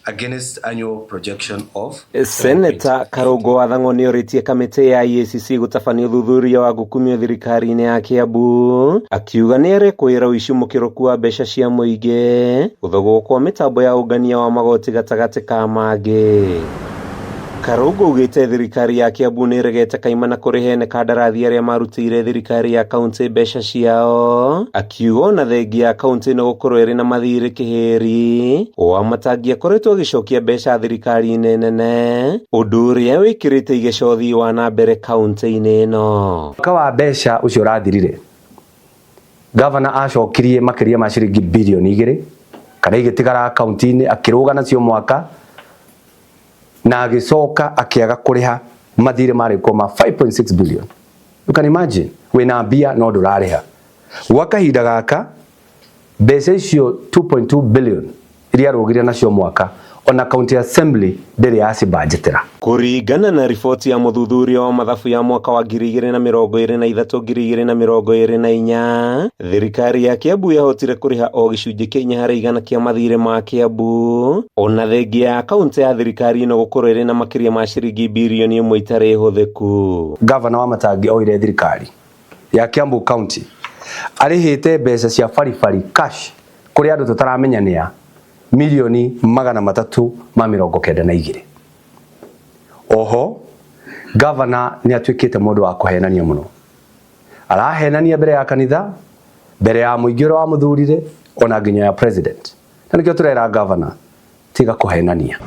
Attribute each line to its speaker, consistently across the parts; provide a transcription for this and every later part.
Speaker 1: Against annual projection of
Speaker 2: Seneta Karũngũ wa Thang'wa nĩorĩtie kamĩtĩ ya EACC gũtabania ũthuthuria wa ngukumio thirikari-inĩ ya Kiambu, akiuga nĩarekũĩra ũici mũkĩrũku wa mbeca cia mũingĩ, gũthogwo kwa mĩtambo ya ũngania wa magoti gatagatĩ ka mangĩ. Karũngũ augĩte thirikari ya Kiambu nĩĩregete kaimana kũrĩha ene kandarathi arĩa marutĩire thirikari ya kauntĩ mbeca ciao, akiuga ona thengia ya kauntĩ ĩno gũkorwo ĩrĩ na mathirĩ kĩhĩri, Wamatangi akoretwo agĩcokia mbeca thirikari-inĩ nene, ũndũ ũrĩa wĩkĩrĩte igeco ũthii wa na mbere kauntĩ-inĩ ĩno.
Speaker 3: Mwaka wa mbeca ũcio ũrathirire, gavana acokirie makĩria ma ciringi birioni 2 kana igĩtigara akaunti-inĩ, akĩrũga nacio mwaka na agĩcoka akĩaga kũrĩha mathirĩ marĩ kuo ma 5.6 billion. You can imagine, wĩna mbia no ndũrarĩha. Gwa kahinda gaka, mbeca icio 2.2 billion iria arũgire nacio mwaka, ona county assembly ndĩrĩ yacibanjetera.
Speaker 2: Kũringana na riboti ya mũthuthuria wa mathabu ya mwaka wa 2023 2024, thirikari ya Kiambu yahotire kũrĩha o gĩcunjĩ kĩa 4% kĩa mathirĩ ma Kiambu, ona thengia ya kaunti ya thirikari ĩno gũkorwo ĩrĩ na makĩria ma ciringi birioni 1 itarĩ hũthĩku.
Speaker 3: Gavana wa Matangi oire thirikari ya Kiambu County arĩhĩte mbeca cia baribari cash kũrĩ andũ tũtaramenya nĩa, 392,000,000. Oho gavana nĩ atuĩkĩte mũndũ wa kũhenania mũno, arahenania mbere ya kanitha, mbere ya mũingĩ ũrĩa wamũthurire, ona nginya ya president, na nĩkĩo tũrera gavana, tiga kũhenania.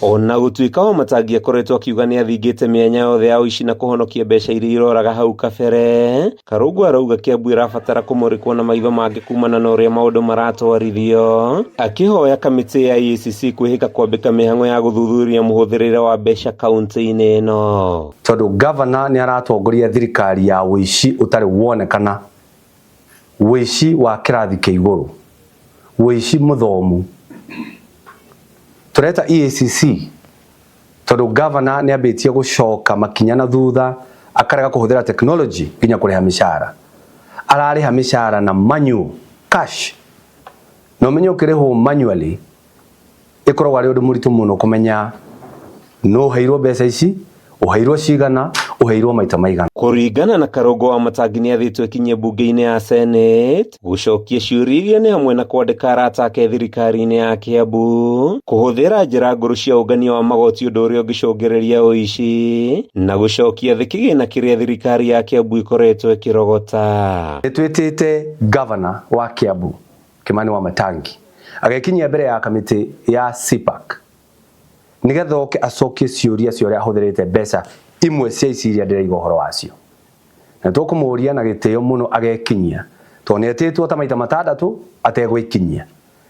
Speaker 2: Ona gũtuĩka Wamatangi akoretwo akiuga nĩathingĩte mĩanya yothe ya ũici na kũhonokia mbeca iria iroraga hau kabere, Karũngũ arauga Kiambu ĩrabatara kũmũrĩkwo na maitho mangĩ kumana na ũrĩa maũndũ maratwarithio, akĩhoya kamĩtĩ ya EACC kwĩhĩka kwambĩka mĩhang'o ya gũthuthuria mũhũthĩrĩre wa mbeca kaunti-inĩ ĩno.
Speaker 3: Tondũ gavana nĩ aratongoria thirikari ya ũici ũtarĩ wonekana, ũici wa kĩrathi kĩa igũrũ, ũici mũthomu. Tũreta EACC tondũ gavana nĩ ambĩtie gũcoka makinya na thutha, akarega kũhũthĩra technology nginya kũrĩha mĩcara. Ararĩha mĩcara na manual cash, na ũmenye ũkĩrĩhwo manually ĩkoragwo arĩ ũndũ mũritũ mũno kũmenya no ũheirwo mbeca ici, ũheirwo cigana, ũheirwo maita maigana.
Speaker 2: Kũringana na Karũngũ, Wamatangi nĩathĩtwo ekinyie mbunge-inĩ ya Senate gũcokia ciũria iria nĩ hamwe na kwandĩka arata ake thirikari-inĩ ya Kiambu, kũhũthĩra njĩra ngũrũ cia ũngania wa magoti ũndũ ũrĩa ũngĩcũngĩrĩria ũici, na gũcokia thĩ kĩgĩna kĩrĩa thirikari ya Kiambu ĩkoretwo ĩkĩrogota.
Speaker 3: Nĩ twĩtĩte governor wa Kiambu Kimani Wamatangi agekinyia mbere ya kamĩtĩ ya CPAC nigetha oke acokie ciũria cia ũrĩa ahũthĩrĩte mbeca imwe cia ici iria ndĩraiga ũhoro wacio, na tũkũmũria na gĩtĩo mũno agekinyia, tondũ nĩ etĩtwo ta maita matandatũ ategwĩkinyia.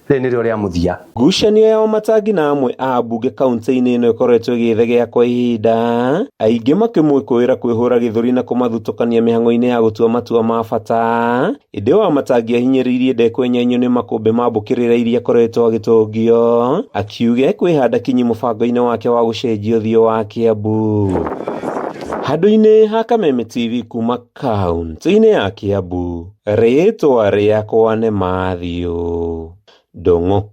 Speaker 3: Rĩrĩ nĩrĩo rĩa mũthia.
Speaker 2: Ngucanio ya Wamatangi na amwe a ambunge kaunti-inĩ ĩno ĩkoretwo ĩgĩthegea kwa ihinda, aingĩ makĩmwĩkũĩra kwĩhũra gĩthũri na kũmathutũkania mĩhang'o-inĩ ya gũtua matua ma bata. Ĩndĩ Wamatangi ahinyĩrĩirie ndekwenyenyio nĩ makũmbĩ ma mbũkĩrĩra iria akoretwo agĩtũngio, akiuga ekwĩhanda kinyi mũbango-inĩ wake wa gũcenjia ũthiũ wa Kiambu. Handũ-inĩ ha Kameme TV kuma kaunti-inĩ ya Kiambu, rĩtwa rĩakwa nĩ Matthew Ndung'u.